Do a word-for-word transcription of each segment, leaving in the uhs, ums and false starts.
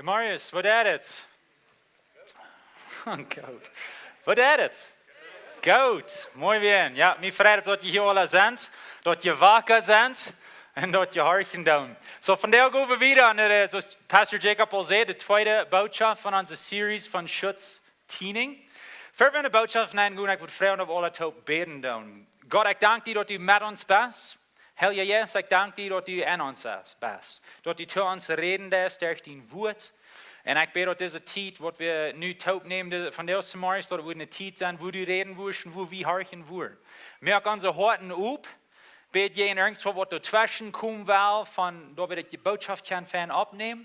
Marius, waut deit et? Goot. Waut deit et? Goot. Muy bien. Jo, mie freit daut jie hia aula sent, daut jie waka sent un daut jie horchen doonen. So, vondoag go wie wieda no de, soo aus Pastor Jacob aul säd, de tweede Botschaft von onse Series von Schutztiening. Ver wie de Botschaft nengonen, ekj wudd froagen, auf wie aula toop bäden doonen. Gott, ekj dank die, daut du met ons best. Heilja Jeist, ekj dank die, daut du en ons best. Daut du to ons räden deist derch dien Wuat. Un ekj bäd, daut dise Tiet, waut wie nu toop nämen, de, vondoag zemorjes, daut woat eene Tiet sennen, wua du räden woascht un wua wie horchen woaren. Moak onse Hoaten op, bäd jäajen irjentwaut, waut doatweschen komen well, von daut wie de Botschaft kjennen fein oppnämen.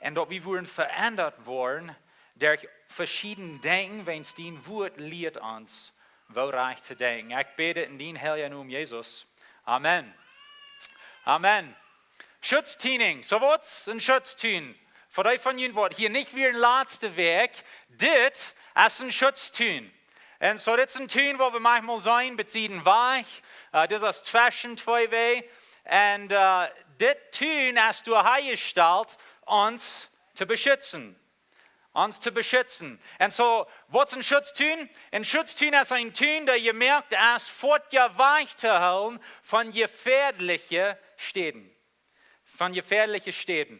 Un daut wie woaren veendat woaren derch veschieden Denkjen, wiels dien Wuat lieet ons, woo rajcht to denkjen. Ekj bäd en dien heilja Nomen, Jesus. Amen. Amen. Schutztiening. So, waut es een Schutztien? Fa dee von junt, waut hia nich wieren latste Wäakj, dit es een Schutztien. Un so, dit es een Tien, wua wie maunchmol sennen, bie Sieden Wajch. Äh, dit es tweschen twee Wäaj. Un, äh, dit Tien es doa hanjestalt, ons to beschutzen. Ons to beschutzen. Un so, waut es een Schutztien? Een Schutztien es een Tien, dee jemoakt es, fa die wajch to hoolen von jefäadliche Städen. Von jefäadliche Städen.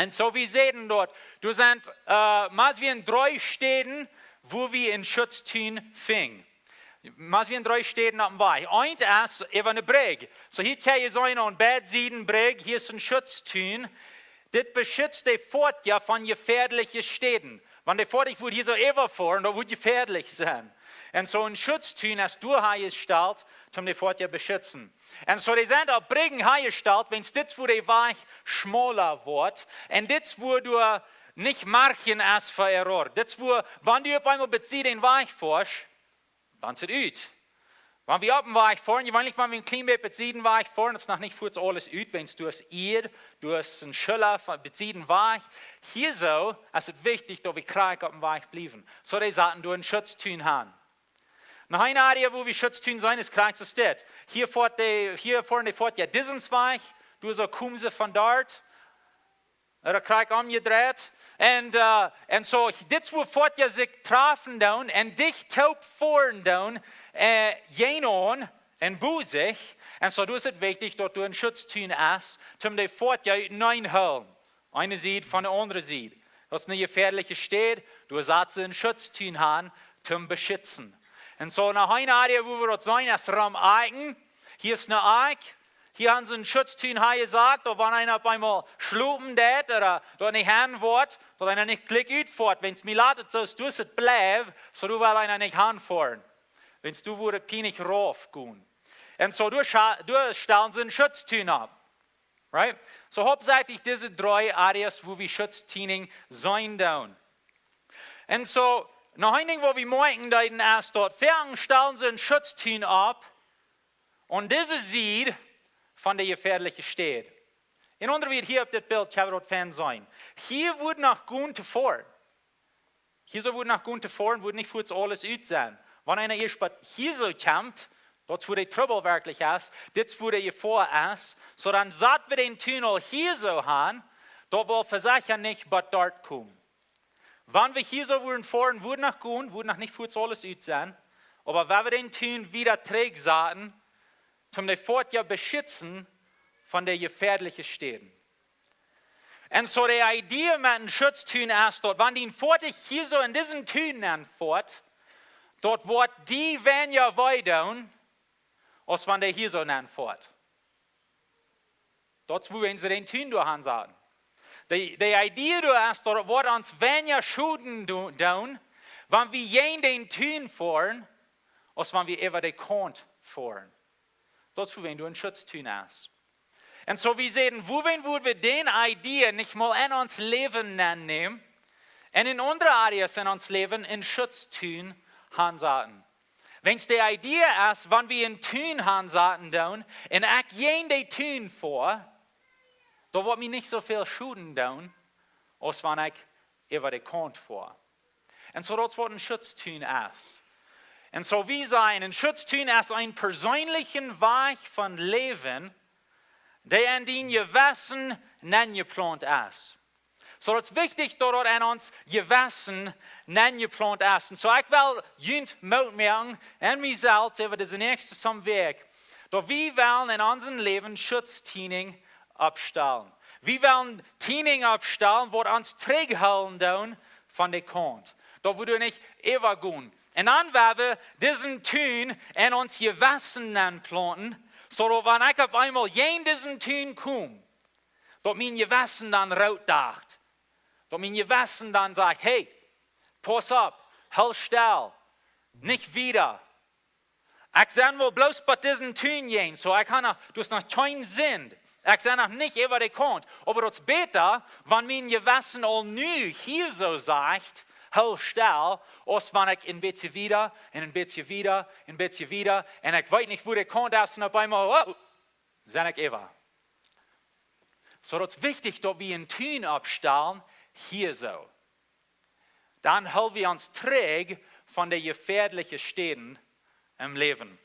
Un so, wie säden doa, doa sent, äh, mea aus dree Städen, wua wie een Schutztien finjen. Mea aus dree Städen opp dän Wajch. Eent es äwa eene Brigj. So, hia kjenn jie seenen, aun beid Sieden Brigj, hia es een Schutztien. Dit beschützt de Foatja von jefäadliche Städen. Wan de Foatja woat hia soo äwafoaren, daut woat jefäadlich sennen. Un so een Schutztien es doa hanjestalt, om de Foatja beschutzen. Un so, dee sent opp Brijen hanjestalt, wiels dit es wua de Wajch schmala woat. Un dit es wua doa nich Marjen es fa Error. Dit es wua, wan du opp eemol bie Sieden Wajch foascht, dan es et ut. Wan wie opp dän Wajch foaren, jeweenlich wan wie een kjlien bät bie Sieden Wajch foaren, daut es noch nich fuaz aules ut, wiels doa es Ieed, doa es een Schulla von bie Sieden Wajch. Hia soo es et wichtich, daut wie krakjt opp dän Wajch bliewen. So, dee saten doa een Schutztien han. Noch een Area, wua wie Schutztien seenen, es krakjt soo dit. Hia foat de, hia foaren de Foatja disen Wajch, doa soo komen see von doa. Ooda krakjt omjedreit. Un, äh, un so, dit es wua Foatja sikj trafen doonen un dicht toop foaren doonen, äh, jäajenaun un bosich. Un so, doa es et wichtich, daut doa een Schutztien es, om de Foatja uteneen hoolen. Eene Sied von de aundre Sied. Daut es eene jefäadliche Städ, doa saten see een Schutztien han, om beschutzen. Un so, noch een Area, wua wie daut seenen, es rom Akjen. Hia es eene Akj. Hia han see een Schutztien hanjesat, daut wan eena opp eemol schlopen deit, ooda doa nich han woat, daut eena nich jlikj utfoat, wiels mie lat et soo, doa es et blift, so doa well eena nich hanfoaren. Wiels doa woat et pienlich rauf gonen. Un so, doa scha-, doa stalen see een Schutztien opp. Right? So, hauptsächlich dise dree Areas, wua wie Schutztiening seenen doonen. Un so, noch een Dinkj, waut wie moakjen deeden, es daut, foaken stalen see een Schutztien opp, aun dise Sied von de jefäadliche Städ. En aundre Wieed, hia opp dit Bilt, kjenn wie daut fein seenen. Hia woat noch gonen to foaren. Hia soo woat noch gonen to foaren, woat nich fuaz aules ut sennen. Wan eena ieescht bat hia soo kjemt, daut es wua de Trubbel werkjlich es, dit es wua de Jefoa es, so dan sat wie dän Tunnel hia soo han, daut wie vesechren nich bat doa komen. Wan wie hia soo wudden foaren, woat noch gonen, woat noch nich fuaz aules ut sennen, oba wan wie dän Tunnel wieda trigj saten, om de Foatja beschutzen von de jefäadliche Städen. Un so, de Idee met een Schutztien es daut, wan dien Foatich hia soo en disen Tunnel nenfoat, daut woat die weinja wee doonen, aus wan dee hia soo nenfoat. Daut es wuarom see dän Tunnel doa han saten. De, de Idee doa es daut, daut woat ons weinja Schoden do-, doonen, wan wie jäajen dän Tunnel foaren, aus wan wie äwa de Kaunt foaren. Daut es wuarom doa een Schutztien es. Un so, wie säden, wuarom wudden wie dän Idee nich mol en ons Läwen nennämen un en aundre Areas en ons Läwen een Schutztien han saten? Wiels de Idee es, wan wie een Tunnel han saten doonen un ekj jäajen dän Tunnel foa, dan woat mie nich soo väl Schoden doonen, aus wan ekj äwa de Kaunt foa. Un so, daut es waut een Schutztien es. Un so, wie sajen, een Schutztien es een perseenlichen Wajch von Läwen, dee en dien Jewessen nenjeplaunt es. So, daut es wichtich, daut daut en ons Jewessen nenjeplaunt es. Un so, ekj well junt Moot moaken, un mie selfst, äwa dise näakjste Wäakj, daut wie wellen en onsen Läwen Schutztieninj oppstalen. Wie wellen Tieninj oppstalen, waut ons trigjhoolen doonen von de Kaunt. Daut wie doa nich äwagonen. Un dan woa wie disen Tun en ons Jewessen nenplaunten, so daut wan ekj opp eemol jäajen disen Tun kom, daut mien Jewessen dan root dacht. Daut mien Jewessen dan sajcht: "Hey, pauss opp, hool stell, nich wieda. Ekj sie wol bloos bie disen Tun jäajen, so ekj ha noch, du hast noch kjeen Sind. Ekj sie noch nich äwa de Kaunt." Oba daut es bäta, wan mien Jewessen aul nu hia soo sajcht: "Hool stell", aus wan ekj een bät wieda un een bät wieda, een bät wieda, un ekj weet nich, wua de Kaunt es, un opp eemol, wow, sie ekj äwa. So, daut es wichtich, daut wie een Tun oppstalen, hia soo. Dan hool wie ons trigj von de jefäadliche Städen em Läwen.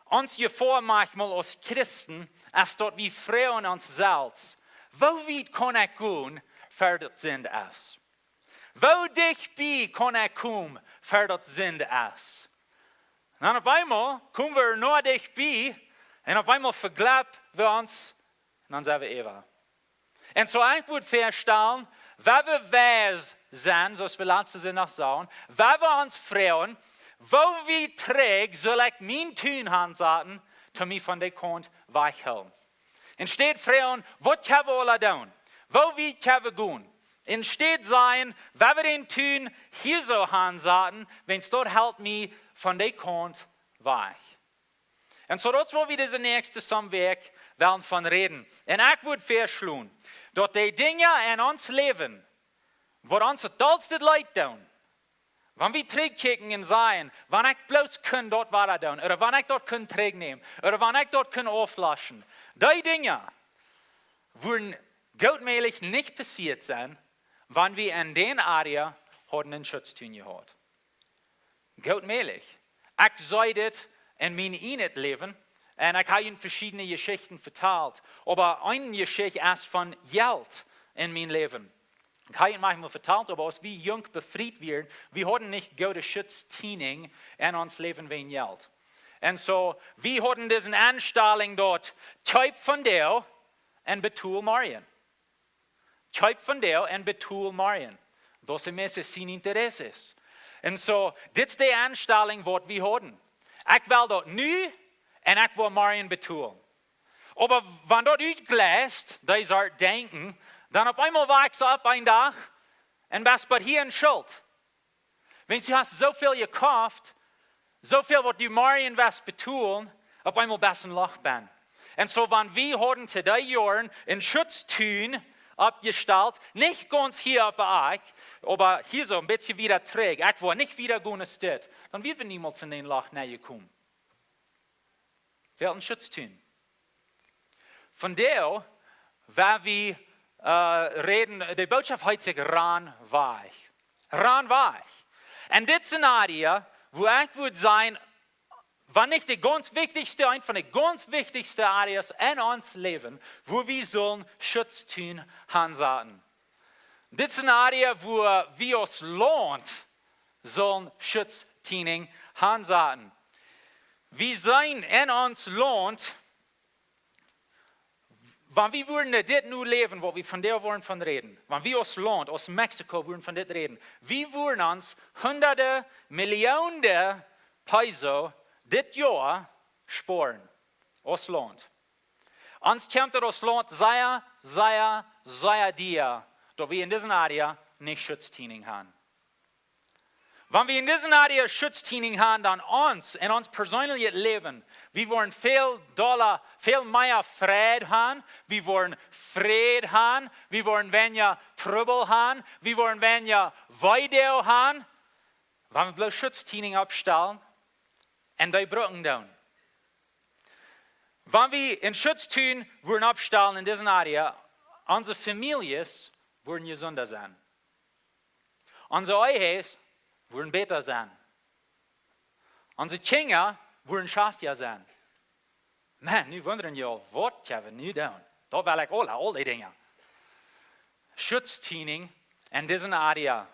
Ons Jefoa maunchmol aus Christen es, daut wie froagen ons selfst: "Woo wiet kaun ekj gonen, ver daut Sind es? Woo dicht bie kaun ekj komen, ver daut Sind es?" Un dan opp eemol kom wie noch dicht bie, un opp eemol vejlepp wie ons, un dan sie wie äwa. Un so, ekj wudd väastalen, wan wie wies sent, soo aus wie latste Sindach sagen, wan wie ons froagen: "Woo wiet trigj saul ekj mien Tun hansaten, toom mie von de Kaunt wajchhoolen?" Enne Städ froagen: "Waut kjenn wie aula doonen? Woo wiet kjenn wie gonen?" Enne Städ sajen: "Wan wie dän Tun hia soo hansaten, wiels daut helt mie von de Kaunt wajch." Un so, daut es, wua wie dise näakjste Wäakj wellen von räden. Un ekj wudd väaschlonen, daut de Dinja en ons Läwen, waut ons daut dollste leet doonen, wan wie trigjkjikjen un sajen: "Wan ekj bloos kunn daut wada doonen, ooda wan ekj daut kunn trigjnämen, ooda wan ekj daut kunn auflöschen", dee Dinja wudden goot mäajlich nich passieet sennen, wan wie en dän Area hauden een Schutztun jehaut. Goot mäajlich. Ekj see dit en mien ieejnet Läwen, un ekj ha junt veschiedne Jeschichten vetalt, oba eene Jeschicht es von Jelt en mien Läwen. Ekj ha junt maunchmol vetalt, oba aus wie junk befriet wieren, wie hauden nich goode Schutztieninj en ons Läwen wäajen Jelt. Un so, wie hauden dise Enstalunk doa: "Kjeep vondoag un betool morjen. Kjeep vondoag un betool morjen. Daut es meist sien Interesse." Un so, dit es de Enstalunk, waut wie hauden: "Ekj well daut nu, un ekj well morjen betolen." Oba wan daut utjleicht, dee Sort Denkjen, dan opp eemol wajchst du opp eenen Dach un best bie hia en Schult. Wiels du hast soo väl jekoft, soo väl, waut du morjen woascht betolen, opp eemol best en Loch benn. Un so, wan wie hauden to dee Joaren een Schutztun oppjestalt, nich gaunz hia opp de Akj, oba hia soo een bät wieda trigj, ekj wull nich wieda gonen aus dit, dan wieren wie niemols en een Loch nenjekomen. Wie hauden een Schutztun. Vondoag, wua wie, äh, räden, de Bootschoft heet sikj Ran wajch. Ran wajch. Un dit es een Area, wua ekj wudd sajen, wan nich de gaunz wichtichste, eent von de gaunz wichtichste Areas en ons Läwen, wua wie sellen Schutztun hansaten. Dit es een Area, wua wie aus Launt sellen Schutztieninj hansaten. Wie sent en ons Launt, wan wie wudden dit nu läwen, waut wie vondoag wudden von räden, wan wie aus Launt, aus Mexiko wudden von dit räden, wie wudden ons hundade Millionen Peso dit Joa spoaren, aus Launt. Ons kjemt daut aus Launt sea, sea, sea dia, daut wie en dise Area nich Schutztieninj han. Wan wie en dise Area Schutztieninj han, dan ons, en ons perseenlichet Läwen, wie wudden väl dolla, väl mea Fräd han, wie wudden Fräd han, wie wudden weinja Trubbel han, wie wudden weinja Weedoag han, wan wie bloos Schutztieninj oppstalen un dee brucken doonen. Wan wie een Schutztun wudden oppstalen en dise Area, onse Famieljes wudden jesunda sennen. Onse Ehes wudden bäta sennen. Onse Kjinja wudden schaftja sennen. Maun, nu wundren jie aul, waut kjenn wie nu doonen? Daut well ekj aul, aul dee Dinja. Schutztraining en dise Area.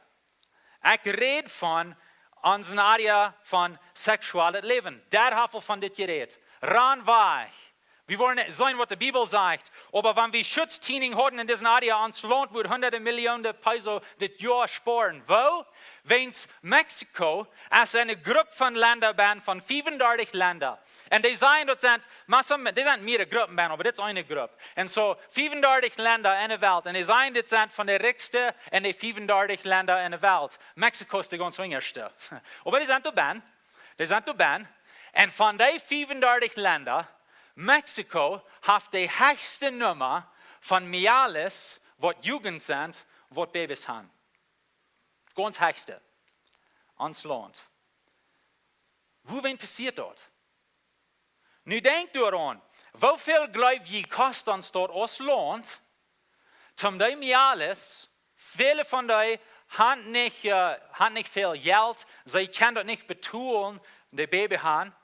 Ekj räd von onse Area von sexuellet Läwen. Doa hab wie von dit jerät. Ran wajch. Wie wellen seenen, waut de Bibel sajcht. Oba wan wie Schutztraining hauden en dise Area, ons Launt wudd hundade Millionen Peso dit Joa spoaren. Woo? Wiels Mexiko es eene Grupp von Lenda benn, von fiefundartich Lenda. Un dee sajen, daut sent, mau soo, dee sent mearere Gruppen benn, oba dit es eene Grupp. Un soo fiefundartich Lenda en de Welt. Un dee sajen, dit sent von de rikjste en de fiefundartich Lenda en de Welt. Mexiko es de gaunz winjaste. Oba dee sent doa benn. Dee sent doa benn. Un von dee fiefundartich Lenda, Mexiko haft de hechste Numma von Miales, waut Jugent sent, waut Babys han. Gaunz hechste. Ons Launt. Woo, wan passieet daut? Nu denkj doaraun, woo väl jleew jie kost ons daut aus Launt, toom dee Miales, väle von dee han nich, äh, han nich väl Jelt, see kjennen daut nich betolen, de Baby han.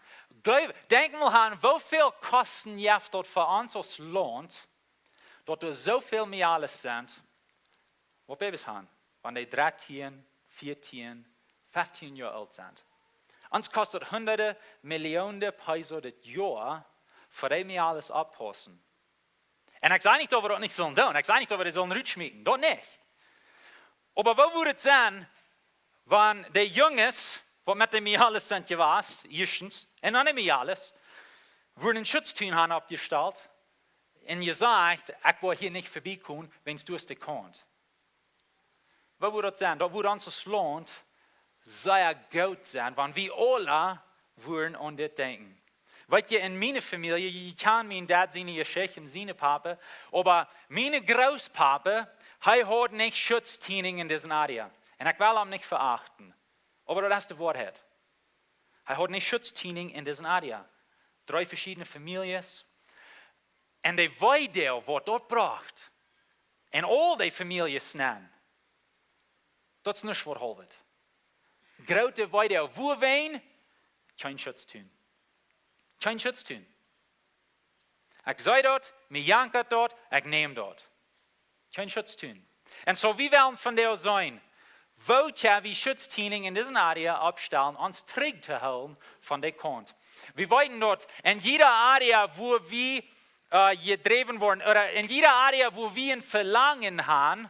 Jleew, denkj mol aun, woo väl Kosten jeft daut fa ons aus Launt, daut doa soo väl Miales sent, waut Babys han, wan dee dartieen, vieetieen, feftieen Joa oolt sent. Ons kost daut hundade Millionen Peso dit Joa, fa dee Miales oppaussen. Un ekj saj nich, daut wie daut nich sellen doonen. Ekj saj nich, daut wie dee sellen rutschmieten. Daut nich. Oba woo wudd et sennen, wan de Junges, waut met de Miales sent jewast, ieeschtens, un dan de Miales, wudden een Schutztraining han oppjestalt un jesajcht, ekj woa hia nich verbie komen, wan du hast de Kaunt. Woo wudd daut sennen? Daut wudd ons Launt sea goot sennen, wan wie aula wudden aun dit denkjen. Weet jie, en miene Famielje, jie kjanen mien Dad siene Jeschicht un siene Papa, oba mien Grootpapa, hee haud nich Schutztraining en dise Area. Un ekj well am nich veachten. Oba daut es de Woarheit. Hee haud nich Schutztraining en dise Area. Dree veschiedne Famieljes. Un de Weedoag, waut daut brocht. En aul de Famieljes nenn. Daut es nuscht waut haulwet. Groote Weedoag. Wuarom? Kjeen Schutztraining. Kjeen Schutztraining. Ekj saj daut, mie jankat daut, ekj näm daut. Kjeen Schutztraining. Un soo, wie wellen vondoag seenen, woo kjenn wie Schutztraining en dise Area oppstalen, ons trigj to hoolen von de Kaunt. Wie weeten daut, en jiede Area, wua wie, äh, jedräwen woaren, ooda en jiede Area, wua wie een Velangen han,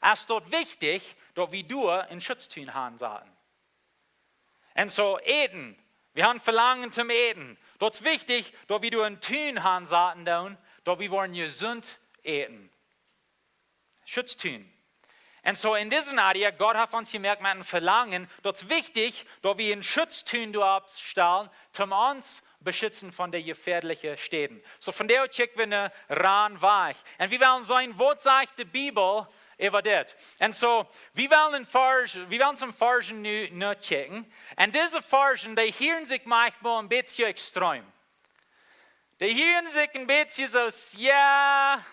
es daut wichtich, daut wie doa een Schutztraining han saten. Un soo äten. Wie han Velangen toom äten. Daut es wichtich, daut wie doa een Training han saten doonen, daut wie woaren jesunt äten. Schutztraining. Un soo en dise Area, Gott haft ons jemoakt met een Velangen, daut es wichtich, daut wie een Schutztraining doa oppstalen, toom ons beschutzen von de jefäadliche Städen. Soo, vondoag kjikj wie no Ran wajch. Un wie wellen seenen, waut sajcht de Bibel äwa dit? Un soo, wie wellen een Varsch, wie wellen soone Varschen nu, nu kjikjen. Un dise Varschen, dee hieren sikj maunchmol een bät extrem. Dee hieren sikj een bät soo, jo,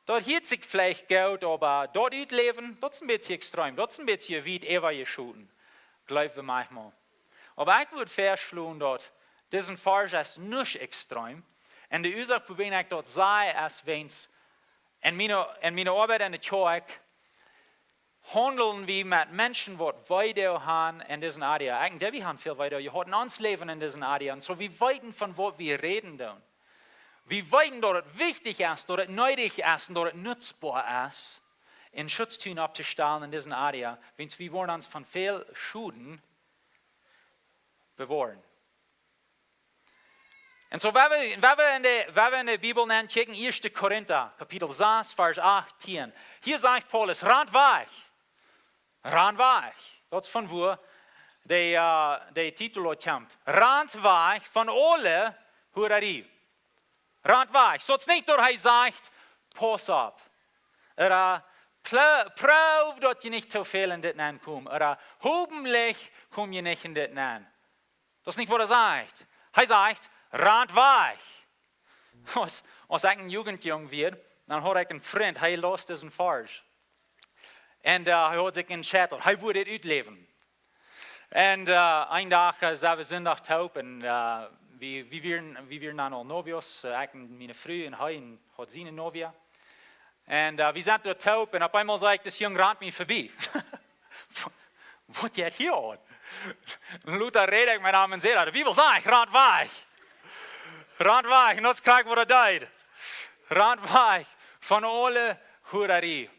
daut hieet sikj veleicht goot, oba daut utläwen, daut es een bät extrem. Daut es een bät wiet äwajeschoten, jleew wie maunchmol. Oba ekj wudd väaschlonen, daut dise Varsch es nich extrem. Un de Uasoak, wuarom ekj daut saj, es wiels en miene, en miene Oabeit en de Kjoakj haundlen wie met Menschen, waut Weedoag han en dise Area. Ekj denkj, wie han väl Weedoag jehaut en ons Läwen en dise Area. Un soo, wie weeten, von waut wie räden doonen. Wie weeten, daut et wichtich es, daut et needich es un daut et nutzboa es, een Schutztraining opptostalen en dise Area, wiels wie woaren ons von väl Schoden bewoaren. Un soo, wan wie, wan wie en de, wan wie en de Bibel nenkjikjen, ieeschte Korinta, Kapitel sas, Varsch achtieen. Hia sajcht Paulus, rant wajch. Rant wajch. Daut es von wua de, äh, de Titel uk kjemt. Rant wajch von aule Hurarie. Rant wajch. Soo es nich daut hee sajcht, pauss opp. Ooda, äh, pl-, proow daut jie nich too väl en dit nenkomen. Ooda, äh, hopentlich kom jie nich en dit nen. Daut es nich waut hee sajcht. Hee sajcht, rant wajch. Aus, aus ekj een Jugendjung wia, dan haud ekj een Frint, hee laus disen Varsch. Un, äh, hee haud sikj entscheit, hee wudd dit utläwen. Un, äh, een Dach, äh, sent wie Sindach toop un, äh, wie, wie wieren, wie wieren dan aul novios, äh, ekj un miene Fru un hee un haud siene novia. Un äh, wie sent doa toop un opp eemol sach ekj, dis Jung rant mie verbie. Waut jeit hia aun? Un lota räd ekj met am un säd: "De Bibel sajcht, rant wajch. Rant wajch." Un daut es krakjt waut hee deed. Rant wajch von aule Hurarie.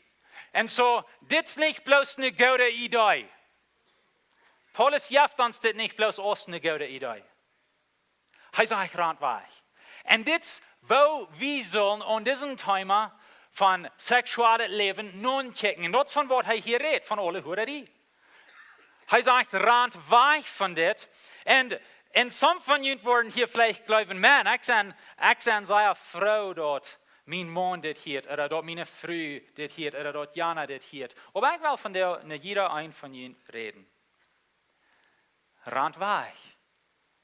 Un soo, dit es nich bloos eene goode Idee. Paulus jeft ons dit nich bloos aus eene goode Idee. Hee sajcht, rant wajch. Un dit es, woo wie sellen aun disen Thema von seksuellet Läwen nonkjikjen. Un daut es von waut hee hia rät, von aule Hurarie. Hee sajcht, rant wajch von dit. Un, un some von junt woaren hia veleicht jleewen: "Maun, ekj sie, ekj sie sea froo daut mien Maun dit hieet, ooda daut miene Fru dit hieet, ooda daut jana dit hieet." Oba ekj well von de, no jieda een von junt räden. Rant wajch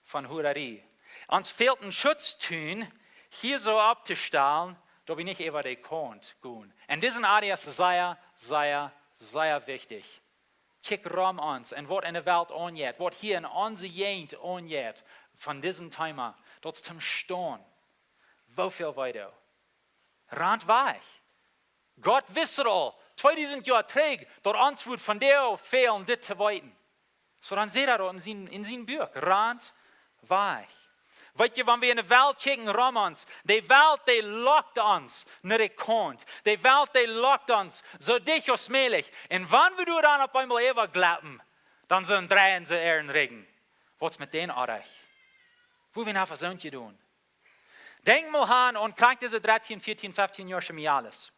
von Hurarie. Ons fält een Schutztun hia soo opptostalen, daut wie nich äwa de Kaunt gonen. Un dise Area es sea, sea, sea wichtich. Kjikj rom ons un waut enne Welt aunjeit, waut hia en onse Jäajent aunjeit von dit Thema. Daut es toom Stonen. Woo väl wee doo. Rant wajch. Gott wist aul tweedusent Joa trigj, daut ons wudd vondoag fälen dit to weeten. Soo dan sajcht hee daut en sien, en sien Buak: Rant wajch. Weet jie, wan wie enne Welt kjikjen rom ons, de Welt, dee lockt ons no de Kaunt. De Welt, dee lockt ons soo dicht aus mäajlich. Un wan wie doa dan opp eemol äwa jleppen, dan soo dreien see äaren Rigjen. Waut es met dän oajch? Woo wie haben vesoont jedonen. Denkj mol aun, un krakjt dise dartieen, vieetieen, feftieen Joa Schemiales.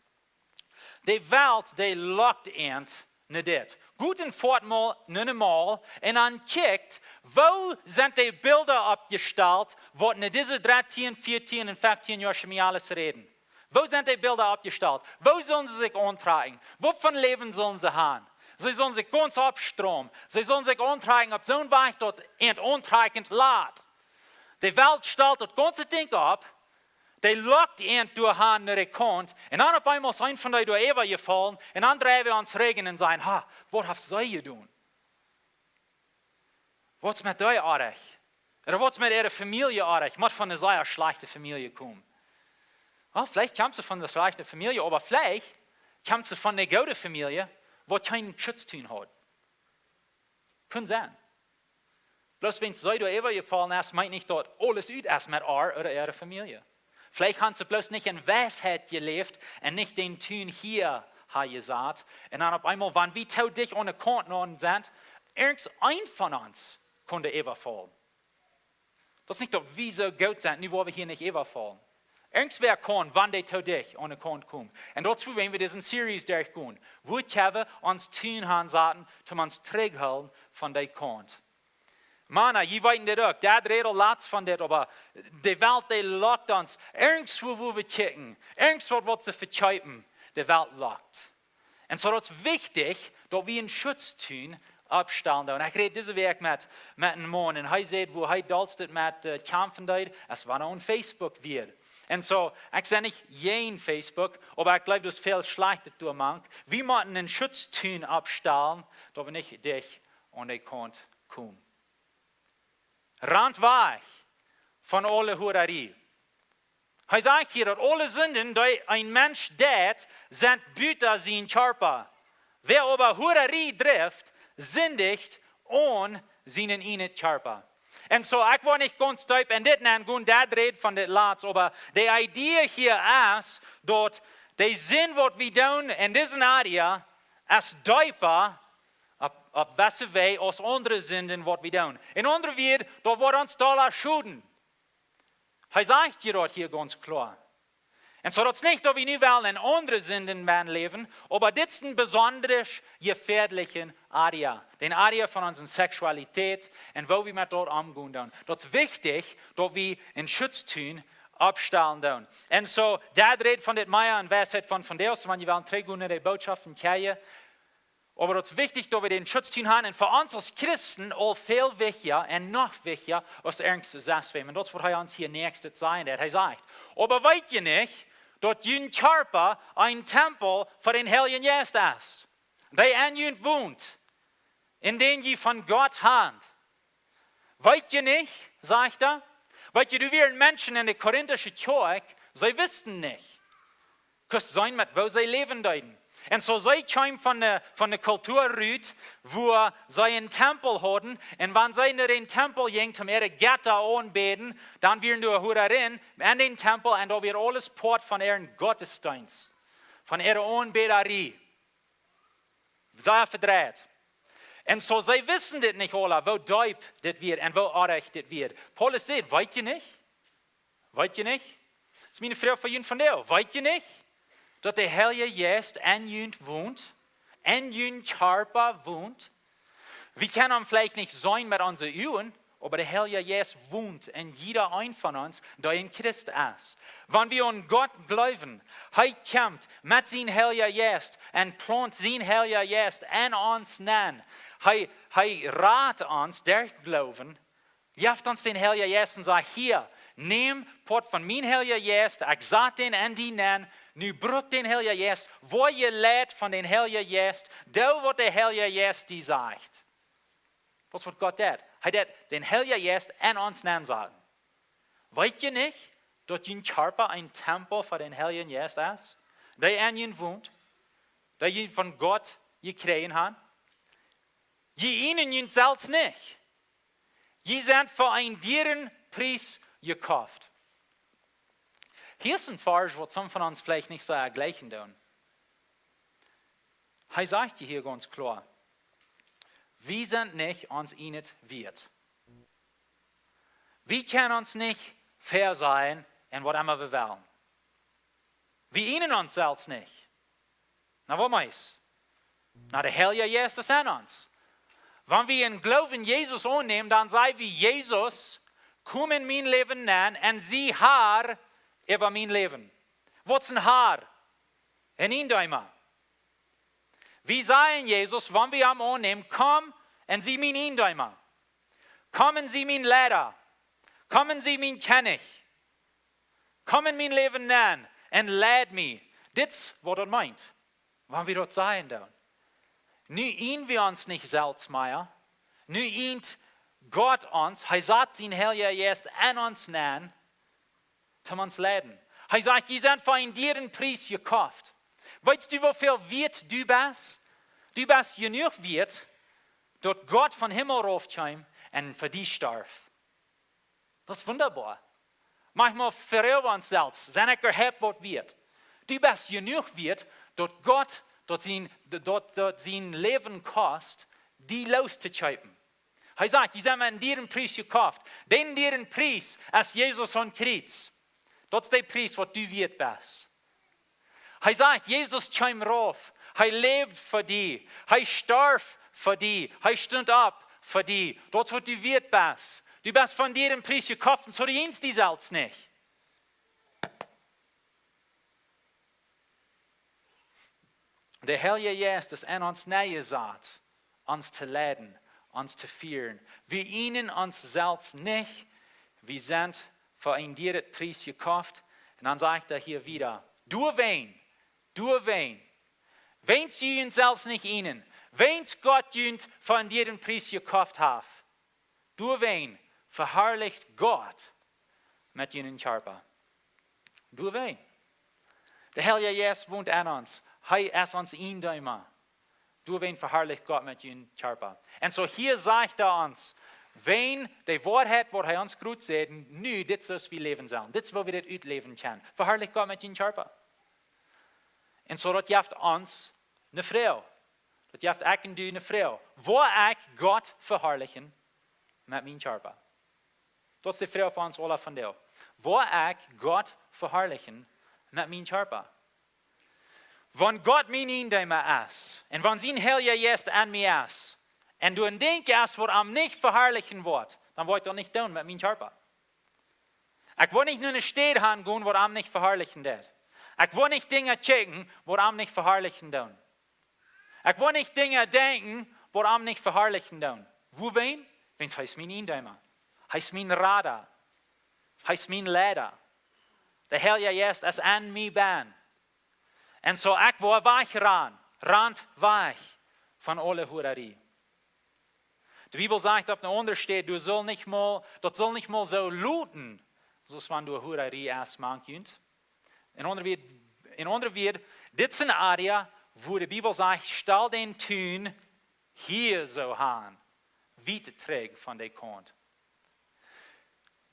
De Welt, dee lockt eent no dit. Goot un foat mol no ne mall un dan kjikjt, woo sent de Bilda oppjestalt, waut no dise dartieen, vieetieen un feftieen Joa Schemiales räden. Woo sent de Bilda oppjestalt? Woo sellen see sikj auntrakjen? Waut fa Läwen sellen see haben? See sellen sikj gaunz oppstromen. See sellen sikj auntrakjen opp soon Wajch, daut eent auntrakjent lat. De Welt stalt daut gaunze Dinkj opp. Dee lockt eent doa han no de Kaunt. Un dan opp eemol es eent von dee doa äwa jefollen. Un dan dreien wie ons Rigjen un sajen: "Ha, waut haft see jedonen? Waut es met dee oajch? Ooda waut es met äare Famielje oajch? Mott von eene sea schlajchte Famielje komen." Well, veleicht kjemt see von eene schlajchte Famielje, oba veleicht kjemt see von eene goode Famielje, waut kjeen Schutztun haud. Kaun sennen. Bloos wiels see doa äwa jefollen es, meent nich, daut aules ut es met äa ooda äare Famielje. Veleicht haben see bloos nich en Weisheit jeläft un nich dän Tun hia haben jesat. Un dan opp eemol, wan wie too dicht aun de Kaunt no sent, irjent een von ons kunn äwafaulen. Daut es nich, daut wie soo goot sent, nu woa wie hia nich äwafaulen. Irjentwäa kaun, wan dee too dicht aun de Kaunt kjemt. Un daut es wuarom wie dise Series derchgonen. Woo kjenn wie ons Tun aunsaten, om ons trigjhoolen von dee Kaunt. Mana, jie weeten dit uk, daut räd aul latst von dit, oba de Welt, dee lockt ons. Irjentwua, wua wie kjikjen, irjentwaut, waut see vekjeepen, de Welt lockt. Un soo daut es wichtich, daut wie een Schutztun oppstalen doonen. Un ekj räd dise Wäakj met, met eenen Maun un hee säd, woo hee daut met äh, kjamfen deed, es wan hee opp Facebook wia. Un soo, ekj sie nich jäajen Facebook, oba ekj jleew, daut es väl Schlajchtet doamank. Wie motten een Schutztun oppstalen, daut wie nich dicht aun de Kaunt komen. Rant wajch von aule Hurarie. Hee sajcht hia, daut aule Sinden, dee een Mensch deit, sent buta sienen Kjarpa. Wäa oba Hurarie drift, sindicht aun sienen eenen Kjarpa. Un soo, ekj woa nich gaunz deep en dit nengonen, daut räd von dit latst, oba de Idee hia es, daut de Sind, waut wie doonen en dise Area, es deepa opp, opp jewesse Wäaj aus aundre Sinden, waut wie doonen. En aundre Wieed, daut woat ons dolla schoden. Hee sajcht je daut hia gaunz kloa. Un soo daut es nich, daut wie nu wellen en aundre Sinden läwen, oba dit es eene besondre jefäadliche Area. De Area von onse Seksualität un woo wie met daut omgonen doonen. Daut es wichtich, daut wie een Schutztun oppstalen doonen. Un soo, daut räd von dit mea en Weisheit von, von Deus, wan jie wellen trigjgonen no de Bootschoft von Kjeie. Oba daut es wichtich, daut wie dän Schutztun haben. Un fa ons aus Christen aul väl wichtja un noch wichtja aus irjent sest wäm. Un daut es waut hee ons hia näakjstet sajen deit. Hee sajcht: "Oba weet jie nich, daut jun Kjarpa een Tempel fa dän Heiljen Jeist es, dee en junt wont, un dän jie von Gott han? Weet jie nich", sajcht hee. Weet jie, doa wieren Menschen en de korintische Kjoakj, see wisten nich. Kaust seenen met woo see läwen deeden. Un soo see kjeemen von de, von de Kultua rut, wua see eenen Tempel hauden. Un wan see no dän Tempel jinjen, om äare Jetta aunbäden, dan wieren doa Hurerinnen en dän Tempel un daut wia aules Poat von äaren Gottesdeenst, von äare Aunbädarie. Sea vedreit. Un soo see wisten dit nich aula, woo deep dit wia un woo oajch dit wia. Paulus sajcht: Weet jie nich? Weet jie nich? Daut es miene Froag fa junt vondoag. Weet jie nich, daut de Heilje Jeist en junt wont? En junen Kjarpa wont? Wie kjennen am veleicht nich seenen met onse Uagen, oba de Heilje Jeist wont en jieda een von ons, dee en Christ es. Wan wie aun Gott jleewen, hee kjemt met sienen Heiljen Jeist un plaunt sienen Heiljen Jeist en ons nenn. Hee, hee rat ons derch Gloowen, jeft ons dän Heiljen Jeist un sajcht: Hia, näm Poat von mienen Heiljen Jeist, ekj sat dän en die nenn, nu bruck dän Heiljen Jeist, woa jeleit von dän Heiljen Jeist, doo waut de Heilje Jeist die sajcht. Daut es waut Gott deit. Hee deit dän Heiljen Jeist en ons nenn saten. Weet jie nich, daut jun Kjarpa een Tempel fa dän Heiljen Jeist es, dee en junt wont, dee jie von Gott jekjräajen han? Jie eenen junt selfst nich. Jie sent fa eenen dieren Pries jekoft. Hia es een Varsch, waut some von ons veleicht nich soo jlikjen doonen. Hee sajcht hia gaunz kloa: Wie sent nich ons ieejnet wieet. Wie kjennen ons nich väasajen en waut emma wie wellen. Wie eenen ons selfst nich. Na, waut meist? Na, de Heilje Jeist es en ons. Wan wie em Gloowen Jesus aunnämen, dan saj wie: Jesus, komm en mien Läwen nenn un sie Har äwa mien Läwen. Waut es een Har? Een Iejendeema. Wie sajen Jesus, wan wie am aunnämen: Komm un sie mien Iejendeema. Komm un sie mien Leida. Komm un sie mien Kjennich. Komm en mien Läwen nenn un leid mie. Dit es waut daut meent, wan wie daut sajen doonen. Nu ieejnen wie ons nich selfst mea. Nu ieejent Gott ons. Hee sat sienen Heiljen Jeist en ons nenn, toom ons leiden. Hee sajcht: Jie sent fa eenen dieren Pries jekoft. Weetst du, woo väl wieet du best? Du best jenuach wieet, daut Gott vom Himmel rauf kjeem un fa die storf. Daut es wundaboa. Mauncheemol froag wie ons selfst: Sent ekj äwahaupt waut wieet? Du best jenuach wieet, daut Gott, daut sien, daut, daut sien Läwen kost, die loos to kjeepen. Hee sajcht: Jie sent met eenen dieren Pries jekoft. Dän dieren Pries es Jesus aum Kjriez. Daut es de Pries, waut du wieet best. Hee sajcht: Jesus kjeem rauf. Hee läwd fa die. Hee storf fa die. Hee stunt opp fa die. Daut es waut du wieet best. Du best fa eenen dieren Pries jekoft un soo eejnen die selfst nich. De Heilje Jeist es en ons nenn jesat, ons to leiden, ons to fieren. Wie eenen ons selfst nich, wie sent fa eenen dieren Pries jekoft. Un dan sajcht hee hia wieda: Doawäajen, doawäajen, wiels jie junt selfst nich eenen, wiels Gott junt fa eenen dieren Pries jekoft haft, doawäajen veharlicht Gott met junen Kjarpa. Doawäajen. De Heilje Jeist wont en ons. Hee es ons Iejendeema. Doawäajen veharlicht Gott met junen Kjarpa. Un soo hia sajcht hee ons, wan de Woarheit, waut hee ons jrod sajcht, nu, dit es woo wie läwen sellen. Dit es woo wie dit utläwen kjennen. Veharlicht Gott met junen Kjarpa. Un soo daut jeft ons eene Froag. Daut jeft ekj un du eene Froag. Woa ekj Gott veharlichen met mienen Kjarpa? Daut es de Froag fa ons aula vondoag. Woa ekj Gott veharlichen met mienen Kjarpa? Wan Gott mien Iejendeema es un wan sien Heilja Jeist en mie es, un doa een Dinkj es, waut am nich veharlichen woat, dan woa ekj daut nich doonen met mienen Kjarpa. Ekj woa nich no eene Städ han gonen, waut am nich veharlichen deit. Ekj woa nich Dinja kjikjen, waut am nich veharlichen doonen. Ekj woa nich Dinja denkjen, waut am nich veharlichen doonen. Wuarom? Wiels hee es mien Iejendeema. Hee es mien Rada. Hee es mien Leida. De Heilja Jeist es en mie benn. Un soo ekj woa wajch rannen, rant wajch von aule Hurarie. De Bibel sajcht opp eene aundre Städ, du saust nich mol, daut saul nich mol soo luden, soo aus wan doa Hurarie es mank junt. En aundre Wieed, En aundre Wieed, dit es een Area, wua de Bibel sajcht, stal dän Tun hia soo aun, wiet trigj von de Kaunt.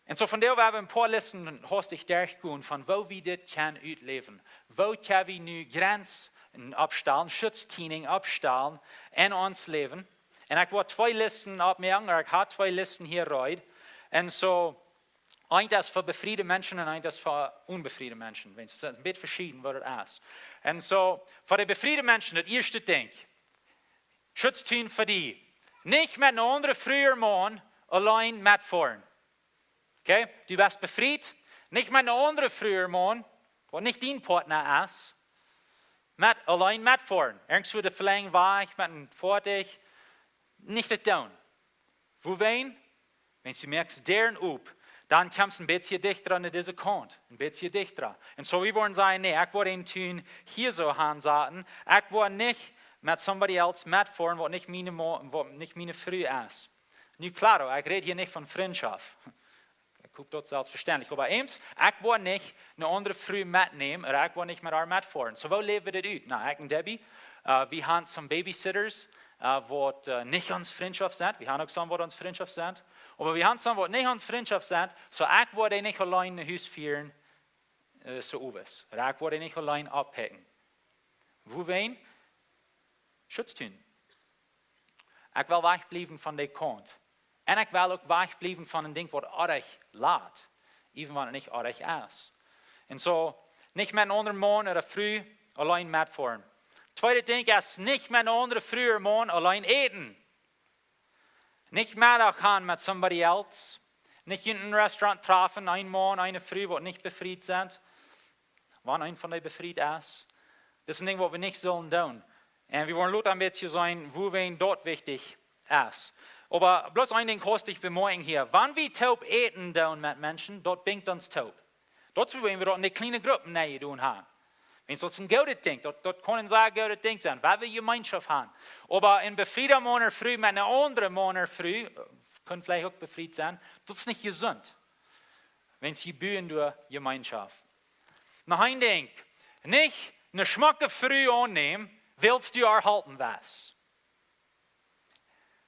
Un soo vondoag woa wie een poa Listen hastich derchgonen von woo wie dit kjennen utläwen. Woo kjenn wie nu Grenzen oppstalen, Schutztiening oppstalen en ons Läwen. Un ekj woa twee Listen oppmoaken, ooda ekj hab twee Listen hia reed. Un soo, eent es fa befriede Menschen un eent es fa onbefriede Menschen. Wan et een bät veschieden woat et es. Un soo, fa de befriede Menschen, daut ieeschte Dinkj. Schutztiening fa die. Nich met eene aundre Fru ooda Maun auleen metfoaren. Okay? Du best befriet. Nich met eene aundre Fru ooda Maun, waut nich dien Partner es, met auleen metfoaren. Irjentwua de Fläng wajch met een Foatich. Nich daut doonen. Wuarom? Wan du moakst Däaren op, dan kjemst een bät dichta aun dise Kaunt. Een bät dichta. Un soo wie woaren sajen, nä, ekj woa dän Tun hia soo aunsaten. Ekj woa nich met somebody else metfoaren, waut nich miene Mo-, waut nich miene Fru es. Nu, claro, ekj räd hia nich von Frintschoft. Ekj hop daut es selfstvestendlich. Oba eemol, ekj woa nich eene aundre Fru metnämen, ooda ekj woa nich met äa metfoaren. Soo, woo läw wie dit ut? Na, ekj un Debbie, äh, wie haben some babysitters, äh, waut, äh, nich ons Frintschoft sent. Wie haben uk some, waut ons Frintschoft sent. Oba wie haben some, waut nich ons Frintschoft sent. Soo, ekj woa dee nich auleen no Hus fieren, äh, soo owes. Ooda ekj woa dee nich auleen aufpikjen. Wuarom? Schutztiening. Ekj well wajchbliewen von dee Kaunt. Un ekj well uk wajchbliewen von een Dinkj, waut oajch lat. Even wan et nich oajch es. Un soo, nich met een aundren Maun ooda Fru auleen metfoaren. Tweedet Dinkj es, nich met eene aundre Fru ooda Maun auleen äten. Nich Meddach gonen met somebody else. Nich en een Restaurant träfen, een Maun, eene Fru, waut nich befriet sent. Wan eena von dee befriet es. Dit es een Dinkj, waut wie nich sellen doonen. Un wie woaren lota een bät seenen, wuarom daut wichtich es. Oba bloos een Dinkj hastich bemoakjen hia. Wan wie toop äten doonen met Menschen, daut brinjt ons toop. Daut es, wuarom wie daut en de kjliene Gruppen nich doonen haben. Wan daut een goodet Dinkj, daut, daut kaun een sea goodet Dinkj sennen, wiels wie Jemeenschoft haben. Oba een befrieda Maun ooda Fru met eene aundre Maun ooda Fru, kaun veleicht uk befriet sennen, daut es nich jesunt. Wan wie buen derch Jemeenschoft. Noch een Dinkj, nich eene schmocke Fru aunnämen, wiels du äa Halpen best.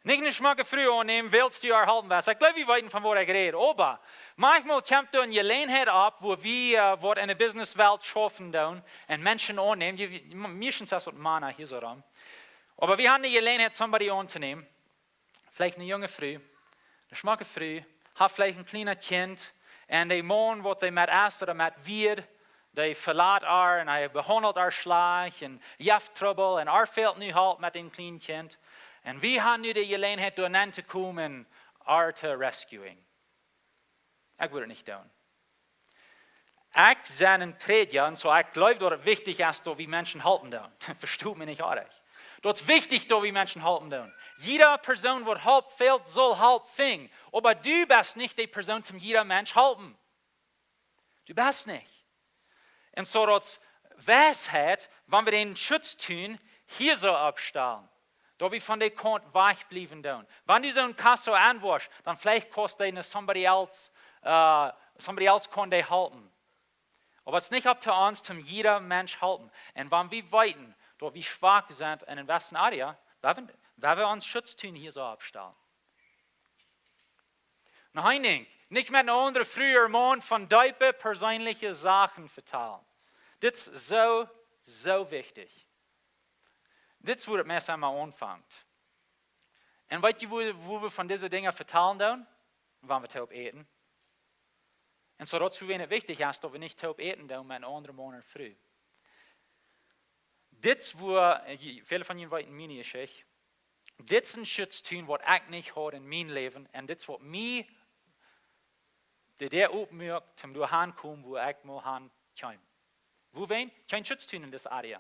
Nich eene schmocke Fru aunnämen, wiels du äa Halpen best. Ekj jleew, wie weeten, von waut ekj räd. Oba, maunchmol kjemt doa eene Jeläajenheit opp, wua wie, äh, waut en de Businesswelt schaufen doonen un Menschen aunnämen. Jie, jie, meistens es daut Mana hia soo rom. Oba wie haben eene Jeläajenheit, somebody auntonämen. Veleicht eene junge Fru, eene schmocke Fru, haft veleicht een kjlienet Kjint. Un de Maun, waut see met es ooda met wia, dee velat äa un hee behaundelt äa schlajcht un jeft Trubbel un äa fält nu Halp met een kjlien Kjint. Un wie haben nu de Jeläajenheit doa nenn to komen, äa to rescuen. Ekj wudd et nich doonen. Ekj sie een Prädja un soo, ekj jleew, daut et wichtich es, daut wie Menschen halpen doonen. Vestot mie nich oajch. Daut es wichtich, daut wie Menschen halpen doonen. Jieda Persoon, waut Halp fält, saul Halp finjen. Oba du best nich de Persoon, dee jieda Mensch halpt. Du best nich. Un soo daut Weisheit, wan wie dän Schutztiening hia soo oppstalen, daut wie von dee Kaunt wajchbliewen doonen. Wan du soon Kasso aunwoascht, dan veleicht kaust du dee somebody else, äh, somebody else kaun dee halpen. Oba et es nich opp to ons, om jieda Mensch halpen. Un wan wie weeten, daut wie schwak sent en een Westen Area, woa wie, woa wie ons Schutztiening hia soo oppstalen. Noch een Dinkj, nich met eene aundre Fru ooda Maun von deepe persoonliche Sachen vetalen. Dit es soo, soo wichtich. Dit es, wua et meist emma aunfangt. Un weetst du, wua, wua wie von dise Dinja vetalen doonen? Wan wie toop äten. Un soo daut es, wuarom et wichtich es, daut wie nich toop äten doonen met eene aundre Maun ooda Fru. Dit es, wua, äh, väle von junt weeten miene Jeschicht. Dit es een Schutztiening, waut ekj nich haud en mien Läwen. Un dit es, waut mie de Däa opmuak, om doa han komen, wua ekj mol han kjeem. Wuarom? Kjeen Schutztiening en dise Area.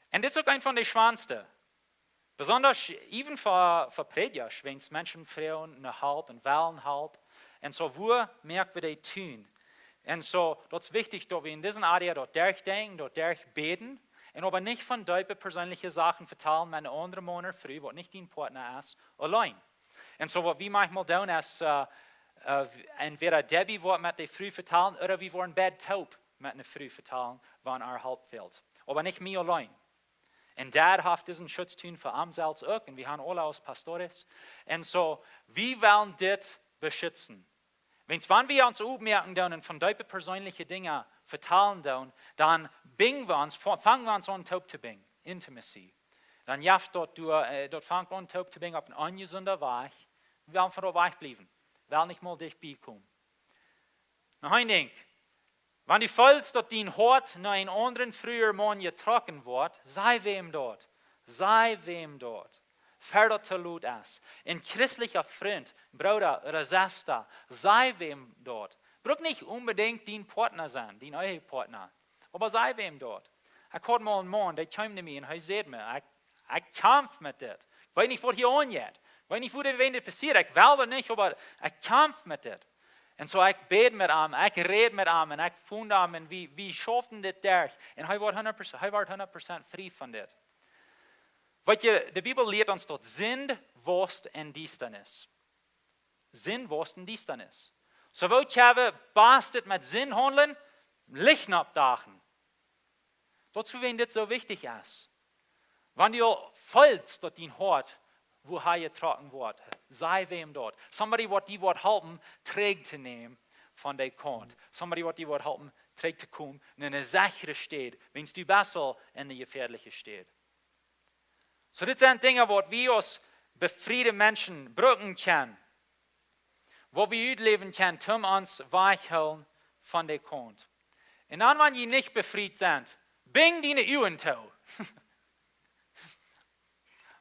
Un dit es uk eent von de schwoaste. Besonda, even fa, fa Prädjasch, wan Menschen froagen no Halp un wellen Halp. Un soo, wua moak wie dee Tiening? Un soo, daut es wichtich, daut wie en dise Area daut derchdenkjen, daut derchbäden. Un oba nich von deepe persoonliche Sachen vetalen met eene aundre Maun ooda Fru, waut nich dien Partner es, auleen. Un soo, waut wie maunchmol doonen, es, äh, äh, entwäda Debbie woat met de Fru vetalen, ooda wie woaren beid toop met eene Fru vetalen, wan äa Help fält. Oba nich mie auleen. Un Dad haft disen Schutz tun fa am selfst uk. Un wie haben aule aus Pastores. Un soo, wie wellen dit beschitzen. Wiels wan wie ons opmoaken doonen un von deepe perseenliche Dinja vetalen doonen, dan bingen wie ons, fa-, fangen wie ons aun toop to bingen. Intimacy. Dan jeft daut, du, äh, daut fangt aun toop to bingen opp een onjesunden Wajch. Wie wellen von doa wajch bliewen. Well nich mol dicht bie komen. Noch een Dinkj. Wan du feelst, daut dien Hoat no eenen aundren Fru ooda Maun jetrocken woat, saj wäm daut. Saj wäm daut. Ver daut too lot es. Een christlicha Frint, Brooda ooda Sesta, saj wäm daut. Brukt nich onbedinjt dien Partner sennen, dien Ehepartner. Oba saj wäm daut. Ekj haud mol eenen Maun, dee kjeem no mie un hee säd mie, ekj, ekj kjamf met dit. Ekj weet nich, waut hia aunjeit. Ekj weet nich, woo dit, wan dit passieet. Ekj well daut nich, oba ekj kjamf met dit. Un soo, ekj bäd met am, ekj räd met am un ekj funk am un wie, wie schauften dit derch. Un hee wort hundat Prozent, hee wort hundat Prozent frie von dit. Weet jie, de Bibel lieet ons, daut Sind wausst en Diestanis. Sind wausst en Diestanis. Soo, woo kjenn wie bäta met Sind haundlen? Licht oppdachen. Daut es wuarom dit soo wichtich es. Wan du feelst, daut dien Hoat, woo hee jetrocken woat, saj wäm daut. Somebody, waut die woat halpen, trigj to nämen von dee Kaunt. Somebody, waut die woat halpen, trigj to komen no eene sechre Städ, wan du best aul en eene jefäadliche Städ. Soo, dit sent Dinja, waut wie aus befriede Menschen brucken kjennen, waut wie utläwen kjennen, om ons wajchhoolen von dee Kaunt. Un dan, wan jie nich befriet sent, binj diene Uagen too.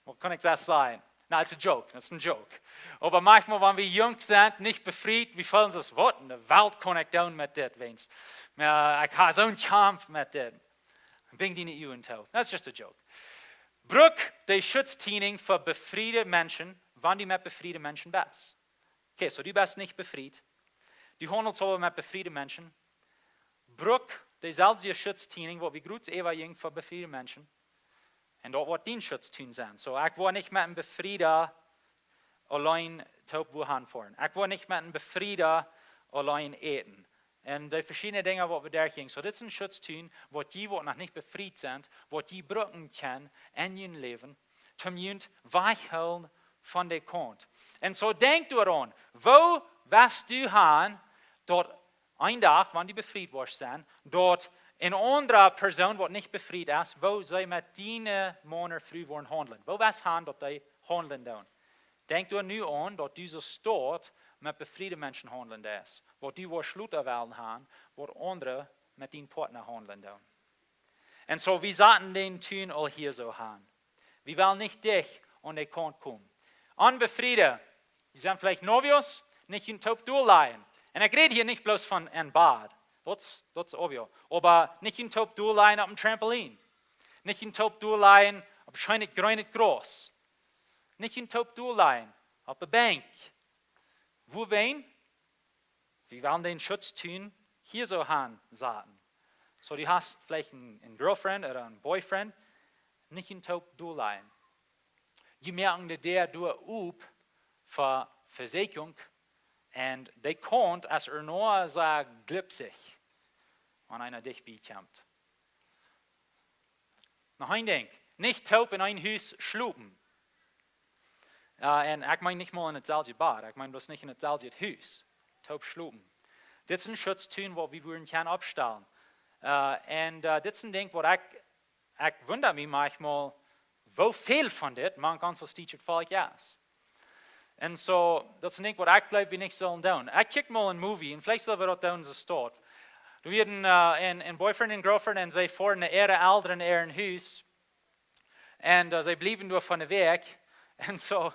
Waut kaun ekj daut sajen? Na, it's a joke, daut es een Joke. Oba maunchmol, wan wie junk sent, nich befriet, wie feelen ons, waut en de Welt kaun ekj doonen met dit, wan? Oba ekj hab soon Kjamf met dit. Binj diene Uagen too. That's just a joke. Bruk dee Schutztiening fa befriede Menschen, wan du met befriede Menschen best. Okay, soo du best nich befriet. Du haundelst oba met befriede Menschen. Bruk deeselwje Schutztiening, waut wie groots äwajinjen fa befriede Menschen. Un daut woat dien Schutz tun sennen. Soo, ekj woa nich met een Befrieda auleen toop wua han foaren. Ekj woa nich met een Befrieda auleen äten. Un dee veschiedne Dinja, waut wie derchjinjen. Soo, dit es een Schutz tun, waut jie, waut noch nich befriet sent, waut jie brucken kjennen en jun Läwen, om junt wajchhoolen von dee Kaunt. Un soo, denkj doaraun, woo woascht du han, daut een Dach, wan du befriet woascht sennen, daut eene aundre Persoon, waut nich befriet es, woo see met diene Maun, Fru woaren haundlen. Woo woascht han, daut dee haundlen doonen? Denkj doa nu aun, daut du soo stoakj met befriede Menschen haundlen deist, waut du woascht lota wellen han, waut aundre met dien Partner haundlen doonen. Un soo, wie saten dän Tun aul hia soo han. Wie wellen nich dicht aun dee Kaunt komen. Onbefriede, jie sent veleicht novios, nich junt toop dollajen. Un ekj räd hia nich bloos von een Bad. Daut es, daut es obvio. Oba nich junt toop dollajen opp een Trampoline. Nich junt toop dollajen opp scheenet jreenet Gras. Nich junt toop dollajen opp de Benkj. Wuarom? Wie wellen dän Schutz tun, hia soo han saten. Soo, du hast veleicht een, een Girlfriend ooda een Boyfriend, nich junt toop dollajen. Jie moaken de Däa doa op fa Vesäakjunk un dee Kaunt es ea noch soo glipsich, wan eena dicht bie kjemt. Noch een Dinkj, nich toop en een Hus schlopen. Jo, un ekj meen nich mol en daut selwje Bad, ekj meen bloos nich en daut selwje Hus. Toop schlopen. Dit es een Schutz tun, waut wie wudden kjennen oppstalen. Jo, un, jo, dit es een Dinkj, waut ekj, ekj wunda mie maunchmol, woo väl von dit mank ons aus dietschet Volkj es. Un soo, daut es een Dinkj, waut ekj gleew, wie nich sullen doonen. Ekj kjikj mol een Movie, un veleicht sull wie daut doonen, soo stoakj. Doa wieren, jo, een, een Boyfriend un Girlfriend, un see foaren no äare Elren äa Hus. Un, jo, see bliewen doa fa ne Wäakj. Un soo,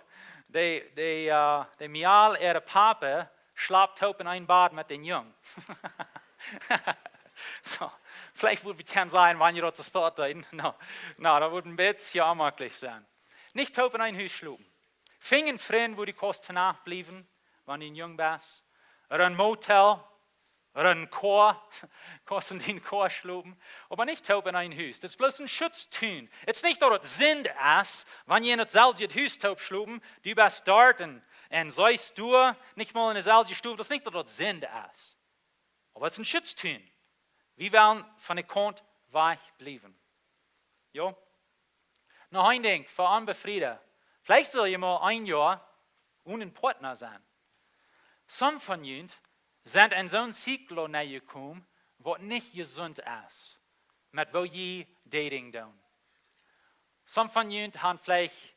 dee, dee, jo, dee Mejal äa Papa schlapt toop en een Bad met dän Jung. Soo, veleicht wudd wie kjennen sajen, wan jie daut soo stoakj doonen. No, no, daut wudd een bät onjemaklich sennen. Nich toop en een Hus schlopen. Finj een Frint, wua du kaust de Nacht bliewen, wan du jung best. Ooda een Motel, ooda een Koa, kaust en dän Koa schlopen. Oba nich toop en een Hus. Daut es bloos een Schutz tun. Daut es nich, daut daut Sind es, wan jie en daut selwje Hus toop schlopen, du best doa un, un see es doa, nich mol en de selwje Stow, daut es nich, daut daut Sind es. Oba daut es een Schutz tun. Wie wellen von de Kaunt wajch bliewen. Jo? Noch een Dinkj fa Onbefriede. Veleicht sull jie mol een Joa onen Partner sennen. Some von junt sent en soon Ziklo nenjekomen, waut nich jesunt es, met woo jie dating doonen. Some von junt han veleicht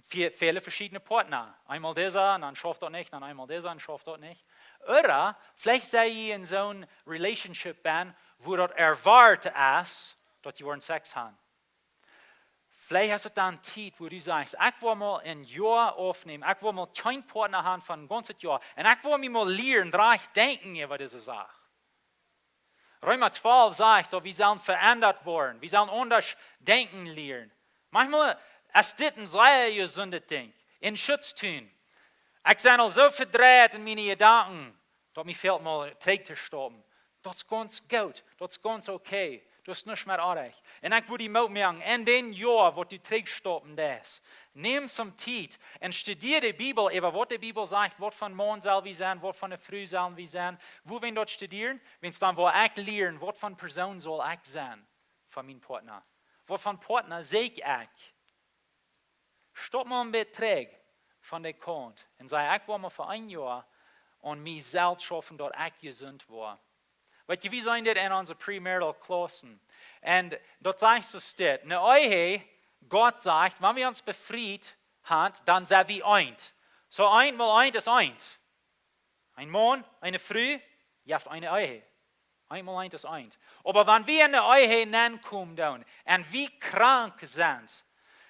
ve-, väle veschiedne Partner. Eemol disa un dan schauft daut nich, dan eemol disa un schauft daut nich. Ooda veleicht sie jie en soon relationship benn, wua daut erwoat es, daut jie woaren Sex han. Veleicht es et dan Tiet, wua du sajchst: "Ekj well mol een Joa aufnämen. Ekj well mol kjeen Partner han fa een gaunzet Joa. Un ekj well mie mol lieren, rajcht denkjen äwa dise Sach." Reema twalf sajcht, daut wie sellen veendat woaren. Wie sellen aundasch denkjen lieren. Manchmol es dit een sea jesundet Dinkj. En Schutz tun. Ekj sie aul soo vedreit en miene Jedanken, daut mie fält mol trigj to stoppen. Daut es gaunz goot. Daut es gaunz okay. Daut es nuscht mea oajch. Un ekj wudd die Moot moaken, en dän Joa, waut du trigj stoppen deist, nemm some Tiet un studia de Bibel äwa waut de Bibel sajcht, waut fa Maun sell wie sennen, waut fa Fru sell wie sennen. Wua wie daut studieren, wan dan woa ekj lieren, waut fa Persoon saul ekj sennen fa mienen Partner. Waut fa Partner seek ekj? Stop mol een bät trigj von de Kaunt un saj: "Ekj well mol fa een Joa aun mie selfst schaufen, daut ekj jesunt woa." Weetst du, wie seenen dit en onse premarital clausen. Un daut sajcht soo dit. Een Ehe, Gott sajcht, wan wie ons befriet han, dan sent wie eent. Soo eent mol eent es eent. Een Maun, eene Fru, jeft eene Ehe. Eent mol eent es eent. Oba wan wie en de Ehe nenkomen doonen un wie krank sent,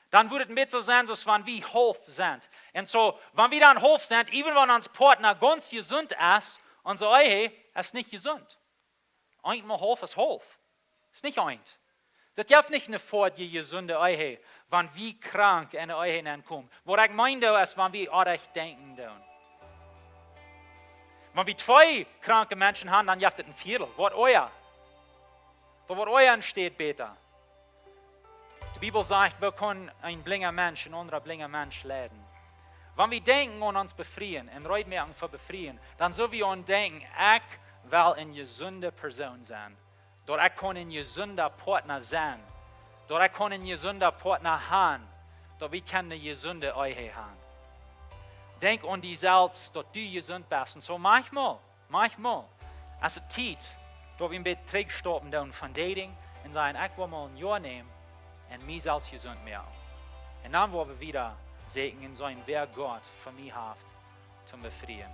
dan wudd et een bät soo sennen, soo aus wan wie haulf sent. Un soo, wan wie dan haulf sent, even wan ons Partner gaunz jesunt es, onse Ehe es nich jesunt. Eent mol haulf es haulf. Es nich eent. Daut jeft nich eene foadje jesunde Ehe, wan wie krank en de Ehe nenkomen. Waut ekj meen doa es, wan wie oajch denkjen doonen. Wan wie twee kranke Menschen han, dan jeft et een Viedel. Waut oajch. Daut woat oajch een Stoot bäta. De Bibel sajcht, wie kjennen een blinja Mensch een aundra blinja Mensch leiden. Wan wie denkjen aun ons befrieen un reed moaken fa befrieen, dan sell wie aun denkjen: "Ekj well eene jesunde Persoon sennen. Daut ekj kaun een jesunda Partner sennen. Daut ekj kaun een jesunda Partner han. Daut wie kjennen eene jesunde Ehe han." Denkj aun die selfst, daut du jesunt best. Un soo, manchmol, manchmol es et Tiet, daut wie een bät trigjstoppen doonen von dating un sajen: "Ekj well mol een Joa nämen un mie selfst jesunt moaken." Un dan woa wie wieda seenen un seenen, wäa Gott fa mie haft toom befrieen.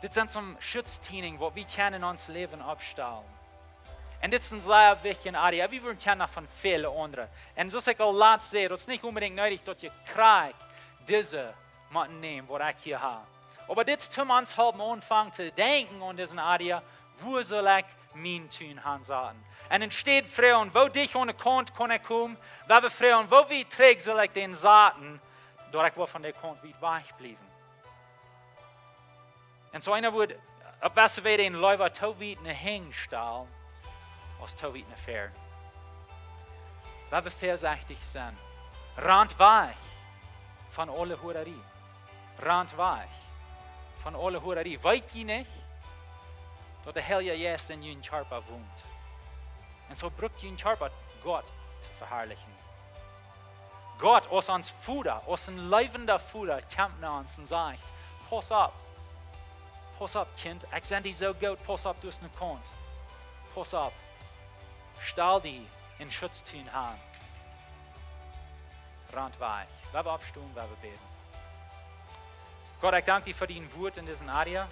Dit sent some Schutztienen, waut wie kjennen en ons Läwen oppstalen. Un dit es een sea wichtja Area. Wie wudden kjennen von väle aundre. Un soo aus ekj aul latst säd, daut es nich onbedinjt needich, daut jie krakjt dise motten nämen, waut ekj hia hab. Oba dit es toom ons halpen aunfangen to denkjen aun dise Area: "Wua saul ekj mienen Tun hansaten?" Un enne Städ froagen: "Woo dicht aun de Kaunt kaun ekj komen?" Wie wudden froagen: "Woo wiet trigj saul ekj dän saten, daut ekj woa von de Kaunt wiet wajch bliewen?" Un soo eena wudd opp wesse Wies dän leewa too wiet no hinjen stalen aus too wiet no väaren. Lot wie väasechtich sennen. Rant wajch von aule Hurarie. Rant wajch von aule Hurarie. Weet jie nich, daut de Heilja Jeist en jun Kjarpa wont? Un soo brukt jun Kjarpa Gott to veharlichen. Gott aus ons Voda, aus een leewenda Voda, kjemt no ons un sajcht: "Pauss opp. Pauss opp, Kjint. Ekj sie die soo goot. Pauss opp, du hast eene Kaunt. Pauss opp. Stal die en Schutz tun han. Rant wajch." Lot wie oppstonen, lot wie bäden. Gott, ekj dank die fa dien Wuat en dise Area.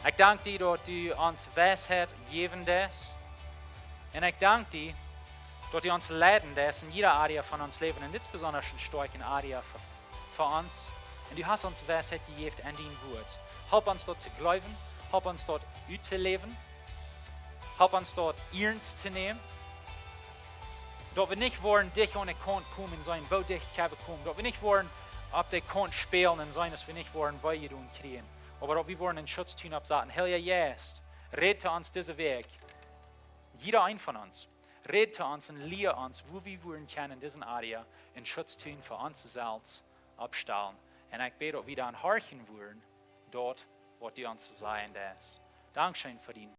Ekj dank die, daut du ons Weisheit jäwen deist. Un ekj dank die, daut du ons leiden deist en jieda Area von ons Läwen. Un dit es besonda eene stoakje Area fa, fa ons. Un du hast ons Weisheit jejäft en dien Wuat. Help ons daut to jleewen. Help ons daut uttoläwen. Help ons daut iernst to nämen. Daut wie nich woaren dicht aun de Kaunt komen un seenen, woo dicht kjenn wie komen. Daut wie nich woaren opp de Kaunt spälen un seenen, daut wie nich woaren wee jedonen kjrieen. Oba daut wie woaren en Schutz tun oppsaten. Heilja Jeist, räd to ons dise Wäakj. Jieda een von ons. Räd to ons un lia ons, woo wie woaren kjennen en dise Area en Schutz tun fa ons selfst oppstalen. Un ekj bäd, daut wie dan horchen woaren, daut, waut du ons to sajen deist. Dankscheen fa dien